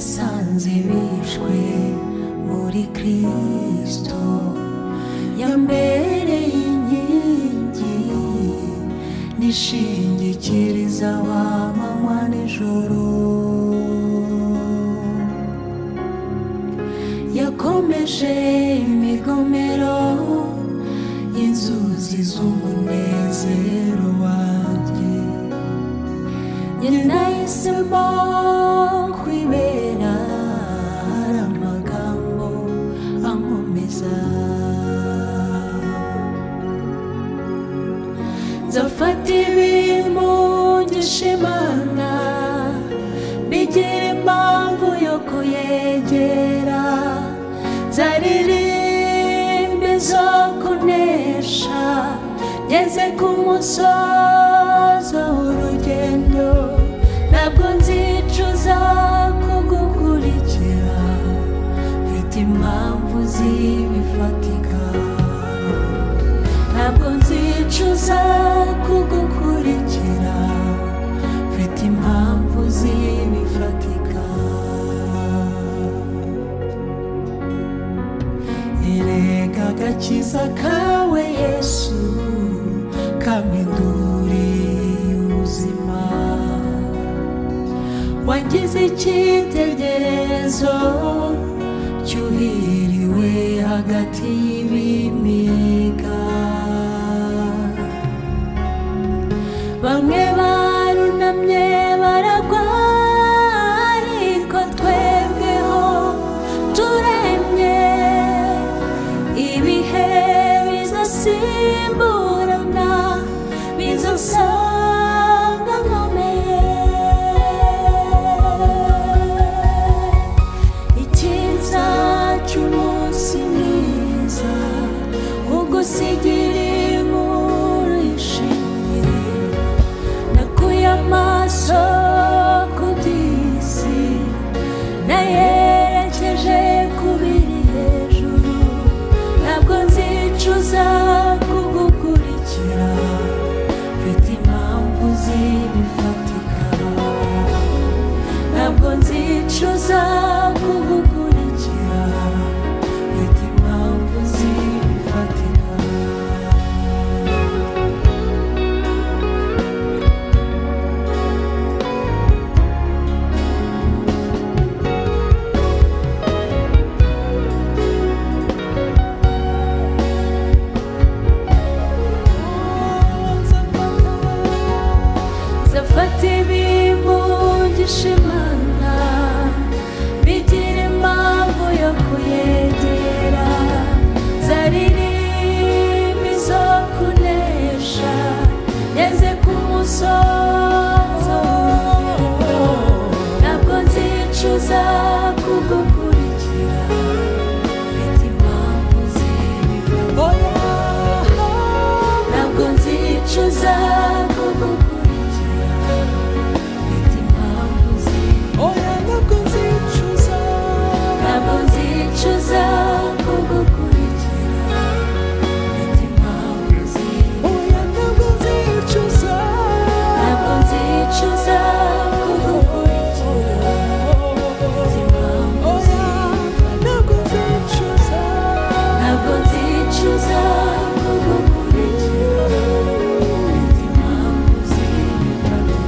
Nasanze bishwe muri Kristo, yambereye inkingi nishingikiriza wa manywa nijoro. Yakomeje imigomero y'inzuzi z'umunezero wanjye. Njye nahisemo kwibera hari amagambo ankomeza. Nzafata ibimungisha Imana, bigira impamvu yo kuyegera. Nzaririmba izo kunesha ngeze ku musozo w'urugendo. Ntabwo nzicuza kugukurikira, mfite impamvu zibifatika. Ntabwo nzicuza kugukurikira, mfite impamvu zibifatika. Erega agakiza kawe Yesu kampinduriye ubuzima, wagize icyitegererezo cyuhiriwe hagati y'ibimiga. Bamwe barunamye baragwa, ariko twebweho turemye. Ibihe bizasimburana, bizasanga nkomeye. Icyiza cy'umunsi mwiza ugusigira inkuru yishimye. Nakuye amaso ku by'isi, nayerekeje ku biri hejuru. Ntabwo nzicuza kugukurikira, mfite impamvu zibifatika. Ntabwo nzicuza kugukurikira, mfite impamvu zibifatika. Nzafata ibimungisha Imana, bigira impamvu yo kuyegera. Zaririmba izo kunesha ngeze ku musozo. Ntabwo nzicuza kugukurikira, mfite impamvu zibifatika. Ntabwo nzicuza kugukurikira, mfite impamvu zibifatika. Oya, ntabwo nzicuza. Ntabwo nzicuza kugukurikira, mfite impamvu zibifatika. Oya, ntabwo nzicuza. Ntabwo nzicuza kugukurikira, mfite impamvu Oya, zibifatika. ntabwo nzicuza. Ntabwo nzicuza kugukurikira, mfite impamvu zibifatika.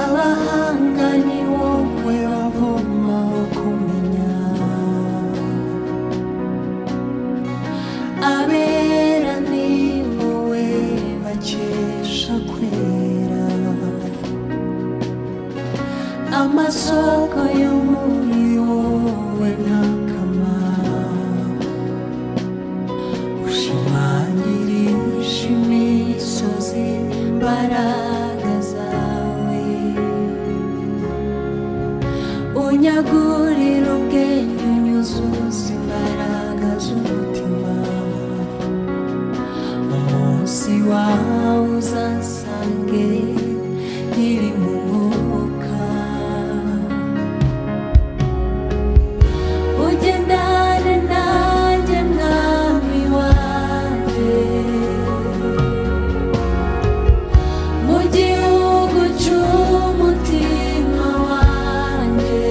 Abahanga ni wowe bavoma kumenya, abera ni wowe bakesha kwera. Amasoko yo muri wowe ntakama, ushimangirisha imisozi imbaraga zawe, unyagurira ubwenge, unyuzuza imbaraga z'umutima. Umunsi wawe uzansange nkiri mu mwuka, ugendane nanjye mwami wanjye, mu gihugu cy'umutima wanjye.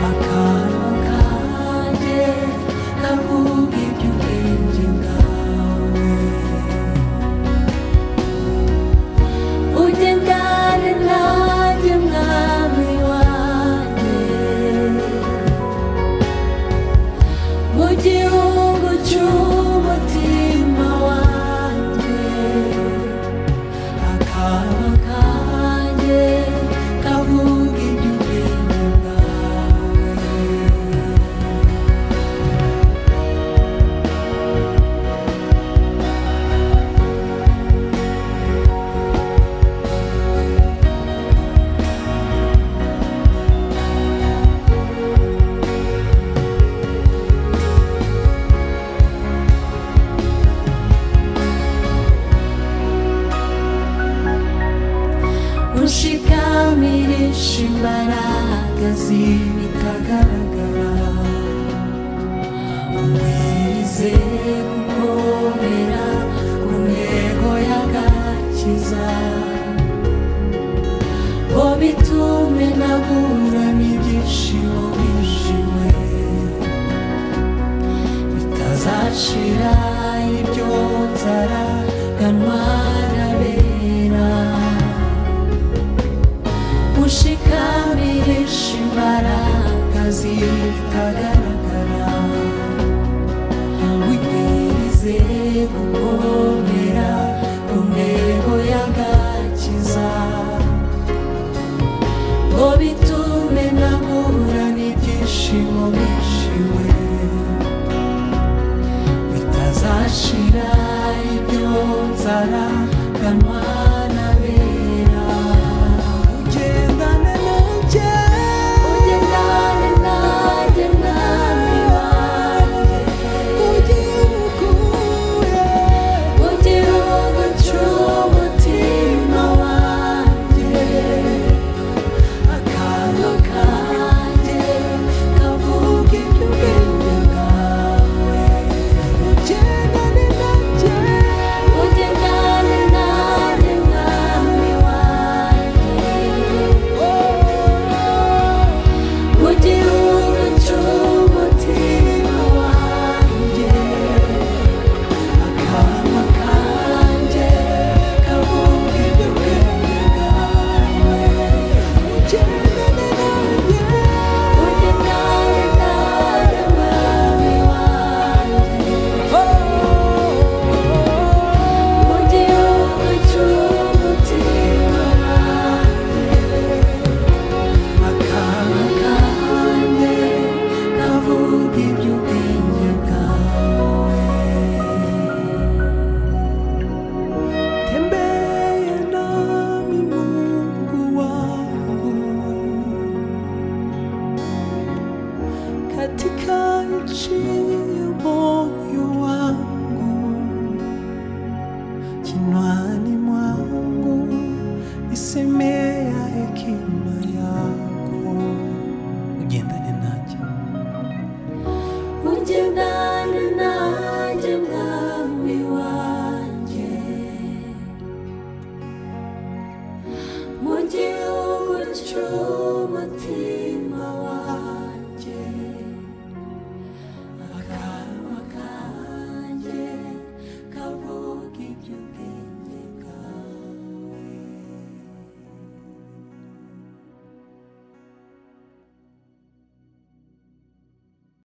Akanwa kanjye kavuga iby'ubwenge bwawe. Ugendane nanjye mwami wanjye, mu gihugu cy'umutima wanjye. Akanwa kanjye kavuga iby'ubwenge bwawe. Ushikamirisha imbaraga z'ibitagaragara, umwirize gukomera ku ntego y'agakiza, ngo bitume nagura n'ibyishimo bishiwe bitazashira, ibyo nzara ganwa n'abera. Ushikamirisha imbaraga z'ibitagaragara, wibwirize gukomera ku ntego y'agakiza, ngo bitume nahura n'ibyishimo bishiwe bitazashira, ibyo nzara ganwa n'abera. Ugendane nanjye, Ugendane nanjye mwami wanjye, mu gihugu, mu gihugu cy'umutima wanjye. Akanwa kanjye kavuga iby'ubwenge bwawe. Ugendane nanjye, Ugendane nanjye mwami wanjye, mu gihugu cy'umutima wanjye. Akanwa kanjye kavuga iby'ubwenge bwawe. Ugendane nanjye, Ugendane nanjye mwami wanjye, mu gihugu cy'umutima wanjye. Akanwa kanjye kavuga iby'ubwenge bwawe. Tembea nami Mungu wangu katika nchi ya moyo wangu, kinywani mwangu nisemea hekima yako. Ugendane nanjye, Ugendane nanjye mwami wanjye, mu gihugu cy'umutima